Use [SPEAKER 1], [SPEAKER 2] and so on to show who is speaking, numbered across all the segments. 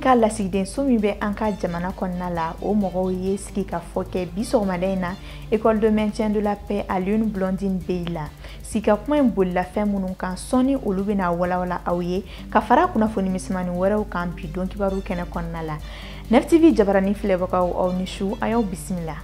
[SPEAKER 1] Ka lasigidenso min bɛ an ka jamana kɔnɔna la, o mɔgɔw ye sigi ka fɔ kɛ bi sɔgɔmada in na école de maintien de la paix Alioune Blondin Beye la. Sigi kuma in bolila fɛn minnu kan, sɔɔni olu bɛna walawala aw ye ka fara kunnafoni misɛnmanin wɛrɛw kan bi don kibaru kɛnɛ kɔnɔna la. Nef TV jabarani filɛbagaw, aw ni su, a y'aw bisimila.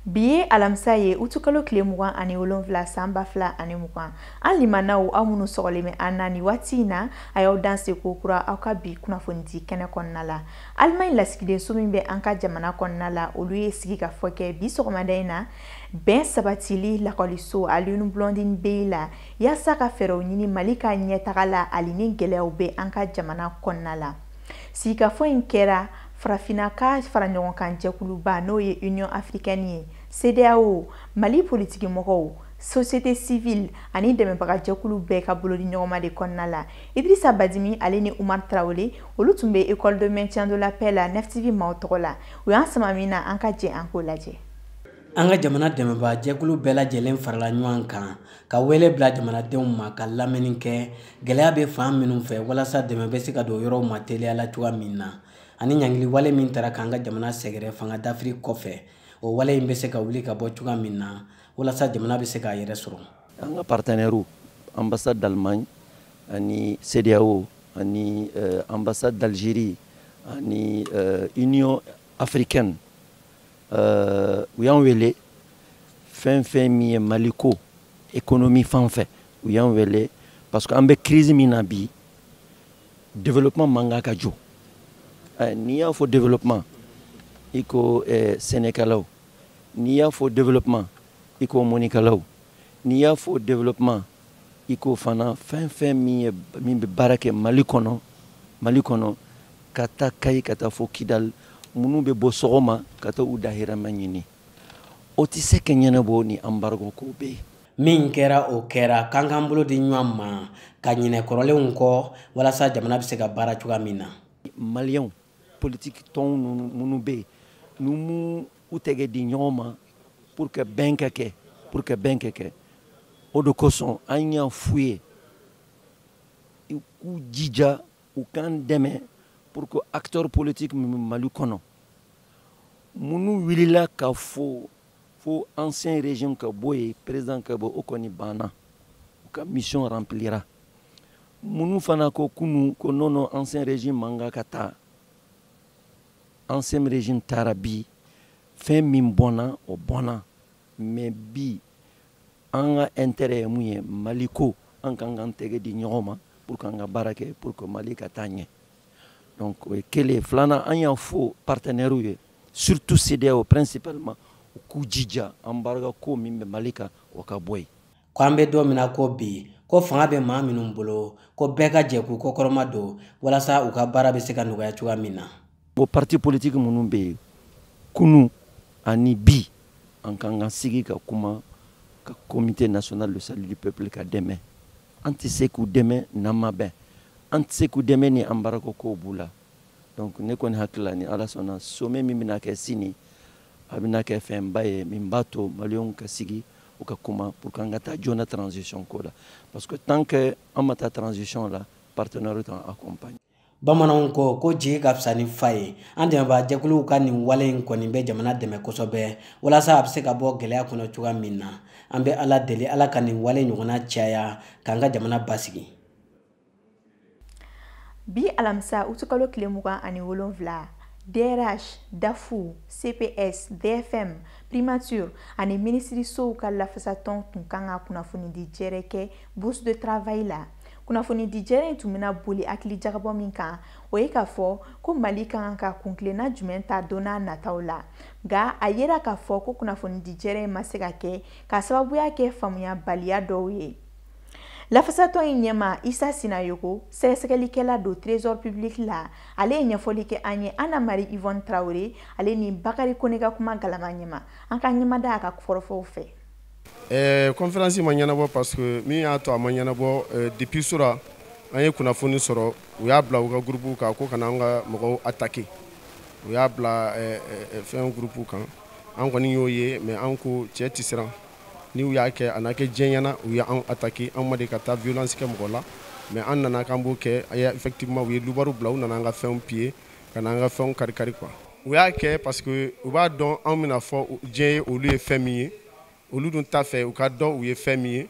[SPEAKER 1] Bi ye alamisa ye, utukalo tile 27 san 2020. An limanaw, aw minnu sɔgɔlen bɛ an na nin waati in na, a y'aw danse ko kura aw ka bi kunnafonidi kɛnɛ kɔnɔna la. Alimaɲi lasigidenso min bɛ an ka jamana kɔnɔna la, olu ye sigi ka fɔ kɛ bi sɔgɔmada in na bɛn sabatili lakɔliso Alioune Blondin Beye la, yaasa ka fɛɛrɛw ɲini Mali ka ɲɛtaga la hali ni gɛlɛyaw bɛ an ka jamana kɔnɔna la. Sigikafɔ in kɛra Farafinna ka faraɲɔgɔnkan jɛkuluba, n'o ye Union africaine ye, CEDEAO, Mali politiki mɔgɔw, société civile ani dɛmɛbagajɛkulu bɛɛ ka bolodi ɲɔgɔnma de kɔnɔna la. Idrissa Badimi ale ni Umar Traoré, olu tun bɛ école de maintien de la paix la Nef TV maaw tɔgɔ la. U y'an sama min na, an ka jɛ an k'o lajɛ.
[SPEAKER 2] An ka jamana dɛmɛbagajɛkulu bɛɛ lajɛlen farala ɲɔgɔn kan ka wele bila jamanadenw ma ka lamɛnni kɛ gɛlɛya bɛ fan minnu fɛ, walasa dɛmɛ bɛ se ka don yɔrɔw ma teliya la cogoya min na, ani ɲangili wale min tara k'an ka jamana sɛgɛrɛ fanga dafiri kɔfɛ, o wale in bɛ se ka wuli ka bɔ cogoya min na, walasa jamana bɛ se k'a yɛrɛ sɔrɔ.
[SPEAKER 3] An ka partenaires, ambassade d'Allemagne ani CEDEAO ani ambassade d'Algérie ani Union africaine, u y'an wele fɛn fɛn min ye Mali ko économie fan fɛ, u y'an wele parce que an bɛ crise min na bi, développement man kan ka jɔ. N'i y'a fɔ développement, i ko sɛnɛkɛlaw, n'i y'a fɔ développement, i ko mɔnikɛlaw, n'i y'a fɔ développement, i ko fana fɛn fɛn min ye min bɛ baara kɛ Mali kɔnɔ, Mali kɔnɔ ka taa Kayi ka taa fo Kidali, minnu bɛ bɔ sɔgɔma ka taa u dahirimɛ ɲini, o tɛ se ka ɲɛnabɔ ni embargo ko bɛ yen.
[SPEAKER 2] Min kɛra, o kɛra, k'an k'an bolo di ɲɔgɔn ma ka ɲinɛ kɔrɔlenw kɔ, walasa jamana bɛ se ka baara cogoya min na.
[SPEAKER 3] Maliyɛnw, politique tɔn minnu bɛ yen, n'u m'u u tɛgɛ di ɲɔgɔn ma pour que bɛn ka kɛ, pour que bɛn ka kɛ, o de kosɔn an y'a f'u ye u k'u jija u k'an dɛmɛ pour que acteur politique min bɛ Mali kɔnɔ, minnu wulila ka fɔ fo ancien régime ka bɔ yen, président ka bɔ, o kɔni banna, u ka mission remplira. Minnu fana ko kunu ko non, non, ancien régime man kan ka taa, ancien régime taara bi, fɛn min bɔnna, o bɔnna, mais bi an ka intérêt ye mun ye? Mali ko an kan k'an tɛgɛ di ɲɔgɔn ma pour que an ka baara kɛ pour que Mali ka taa ɲɛ. Donc o ye kelen. Filanan, an y'a fɔ partenaires ye, surtout CEDEAO principalement, u k'u jija embargo ko min bɛ Mali kan, o ka bɔ yen.
[SPEAKER 2] Ko an bɛ don min na ko bi, ko fanga bɛ maa minnu bolo, ko bɛɛ ka jɛ k'u kɔkɔrɔma don walasa u ka baara bɛ se ka nɔgɔya cogoya min na.
[SPEAKER 3] Bon, parti politique minnu bɛ yen kunu ani bi, an kan ka sigi ka kuma ka Comité national de salut du peuple ka dɛmɛ. An tɛ se k'u dɛmɛ n'an ma bɛn, an tɛ se k'u dɛmɛ ni embargo kow b'u la. Donc ne kɔni hakili la, ni Ala sɔnna, sommet min bɛna kɛ sini, a bɛna kɛ fɛnba ye min b'a to maliyɛnw ka sigi u ka kuma pour que an ka taa joona transition ko la, parce que tant que an ma taa transition la, partenaires t'an accompagner.
[SPEAKER 2] Bamananw ko ko jigi ka fisa ni fa ye. An dɛmɛbagajɛkuluw ka nin wale in kɔni bɛ jamana dɛmɛ kosɛbɛ walasa a bɛ se ka bɔ gɛlɛya kɔnɔ cogoya min na. An bɛ Ala deli, Ala ka nin wale ɲɔgɔnna caya k'an ka jamana basigi.
[SPEAKER 1] Bi alamisa utukalo tile 27, DRH, DAFU, CPS, DFM, Primature ani minisirisow ka lafasatɔn tun kan ka kunnafonidi jɛrɛ kɛ bourse de travail la. Kunnafonidi jɛrɛ in tun bɛna boli hakili jagabɔ min kan, o ye k'a fɔ ko Mali ka kan ka kuntilenna jumɛn ta don n'a nataw la. Nka a yera k'a fɔ ko kunnafonidi jɛrɛ in ma se ka kɛ k'a sababuya kɛ faamuyabaliya dɔw ye. Lafasatɔn in ɲɛma Isa Sinayogo, sɛgɛsɛgɛlikɛla don Trésor public la, ale ye ɲɛfɔli kɛ an ye Anna Marie Yvonne Traoré ale ni Bakari Kone ka kuma galama ɲɛma. An ka ɲɛmada a ka kɔrɔfɔw fɛ.
[SPEAKER 4] Conférence ma ɲɛnabɔ parce que min y'a to a ma ɲɛnabɔ, depuis sura an ye kunnafoni sɔrɔ, u y'a bila u ka groupe kan ko kana an ka mɔgɔw attaquer, u y'a bila fɛn groupe kan. An kɔni y'o ye, mais an ko cɛ tɛ siran. N'u y'a kɛ, a n'a kɛ diɲɛ ɲɛna, u y'an attaqué. An ma deli ka taa violence kɛ mɔgɔ la, mais an nana k'an b'o kɛ. Effectivement, u ye lubaru bila, u nana an ka fɛnw piller, ka na an ka fɛnw kari-kari quoi. U y'a kɛ parce que u b'a dɔn anw bɛna fɔ diɲɛ ye olu ye fɛn min ye. Olu dun t'a fɛ u ka dɔn u ye fɛn min ye.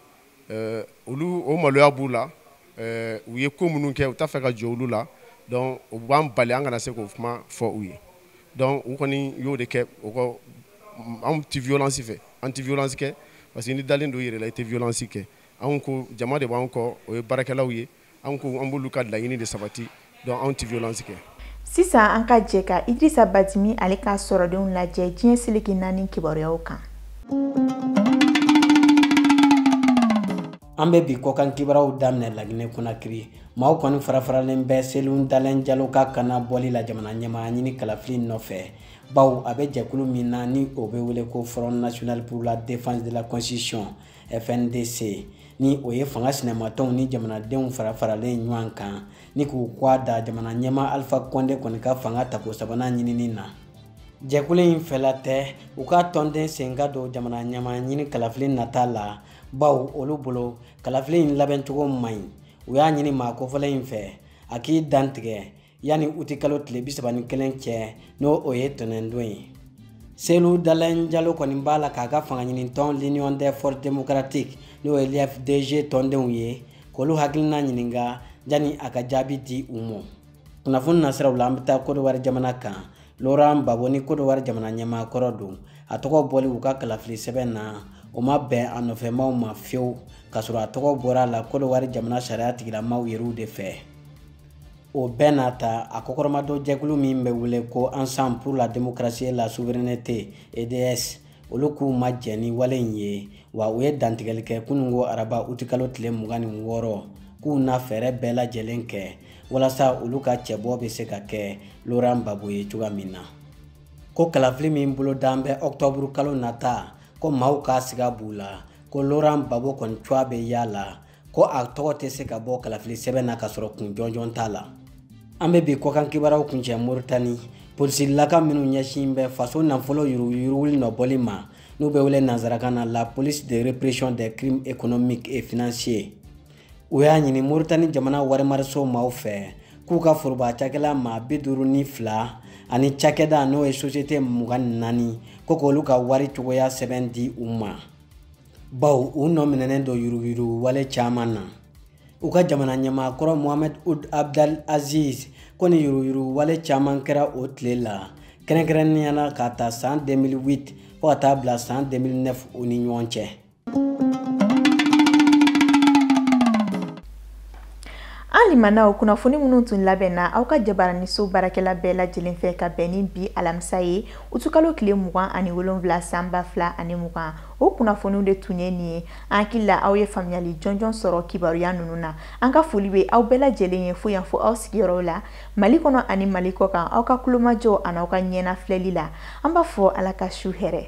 [SPEAKER 4] Olu o maloya b'u la. U ye ko minnu kɛ, u t'a fɛ ka jɔ olu la. Donc u b'an bali an kana se k'o kuma fɔ u ye. Donc u kɔni y'o de kɛ. O kɔ, anw tɛ violence fɛ, an tɛ violence kɛ, parce que ni dalen don i yɛrɛ la, i tɛ violence kɛ. Anw ko jama de b'an kɔ, o ye baarakɛlaw ye. Anw ko an b'olu ka laɲini de sabati, donc anw tɛ violence kɛ.
[SPEAKER 1] Sisan an ka jɛ ka Idrissa Badimi ale ka sɔrɔdenw lajɛ diɲɛ seleke 4 kibaruyaw kan.
[SPEAKER 2] An bɛ bi kɔkan kibaruyaw daminɛ Laginɛ Conakry. Maaw kɔni farafaralen bɛ Selu Dalen Jalo ka kana bɔli la jamana ɲɛmaa ɲini kalafili nɔfɛ, bawo a bɛ jɛkulu min na ni o bɛ wele ko Front National pour la Défense de la Constitution FNDC, ni o ye fanga sinɛmatɔnw ni jamanadenw farafaralen ɲɔgɔn kan ni k'u kɔ da jamana ɲɛmaa Alpha Condé kɔni ka fanga tako sabanan ɲinini na. Jɛkulu in fɛla tɛ u ka tɔnden sen ka don jamana ɲɛmaa ɲini kalafili nata la, bawo olu bolo kalafili in labɛncogo man ɲi. U y'a ɲini maa kofɔlen in fɛ a k'i dantigɛ yanni utikalo tile 31 cɛ, n'o o ye tɛnɛndon ye. Selu Dalen Jalo kɔni b'a la k'a ka fangaɲinitɔn l'Union des forces démocratiques, n'o ye l'UFDG tɔndenw ye, k'olu hakilina ɲininka yanni a ka jaabi di u ma. Kunnafoni nasiraw la, an bɛ taa Côte d'Ivoire jamana kan. Laurent Gbagbo ni Côte d'Ivoire jamana ɲɛmaa kɔrɔ don, a tɔgɔ bɔli u ka kalafili sɛbɛn na, o ma bɛn a nɔfɛmaw ma fiyewu, k'a sɔrɔ a tɔgɔ bɔra a la Côte d'Ivoire jamana sariya tigilamaw yɛrɛw de fɛ. O bɛɛ n'a ta, a kɔkɔrɔmadon jɛkulu min bɛ wele ko Ensemble pour la démocratie et la souveraineté EDS, olu k'u ma jɛn ni wale in ye, wa u ye dantigɛli kɛ kununko araba utikalo tile 26 k'u na fɛɛrɛ bɛɛ lajɛlen kɛ walasa olu ka cɛbɔ bɛ se ka kɛ Laurent Gbagbo ye cogoya min na. Ko kalafili min bolodan bɛ ɔkutɔburu kalo nata, ko maaw ka siga b'u la ko Laurent Gbagbo kɔni cogoya bɛ y'a la, ko a tɔgɔ tɛ se ka bɔ kalafili sɛbɛn na k'a sɔrɔ kun jɔnjɔn t'a la. An bɛ bi kɔkan kibaruyaw kuncɛ Moritani. Polisilaka minnu ɲɛsin bɛ faso nafolo yuruguyurugu nɔbɔli ma, n'u bɛ wele nanzarakan na la police de répression des crimes économiques et financiers, u y'a ɲini Moritani jamana warimariso maaw fɛ k'u ka foroba cakɛla maa 52 ani cakɛda, n'o ye société 24, ko k'olu ka wari cogoya sɛbɛn di u ma, bawo u nɔ minɛnen don yuruguyurugu wale caman na. U ka jamana ɲɛmaakɔrɔ Mohamed Ould Abdel Aziz ko ni yuruguyurugu wale caman kɛra o tile la, kɛrɛnkɛrɛnnenya la k'a ta san 2008 fo ka taa bila san 2009 u ni ɲɔgɔn cɛ.
[SPEAKER 1] An limanaw, kunnafoni minnu tun labɛnna aw ka jabaraniso baarakɛla bɛɛ lajɛlen fɛ ka bɛn ni bi alamisa ye, utukalo tile 27 san 2020, o kunnafoniw de tun ye nin ye. An hakili la aw ye faamuyali jɔnjɔn sɔrɔ kibaruya ninnu na. An ka foli bɛ aw bɛɛ lajɛlen ye fo yan fo aw sigiyɔrɔw la, Mali kɔnɔ ani Mali kɔ kan, aw ka kulomajɔ ani aw ka ɲɛna filɛli la. An b'a fɔ Ala ka su hɛrɛ.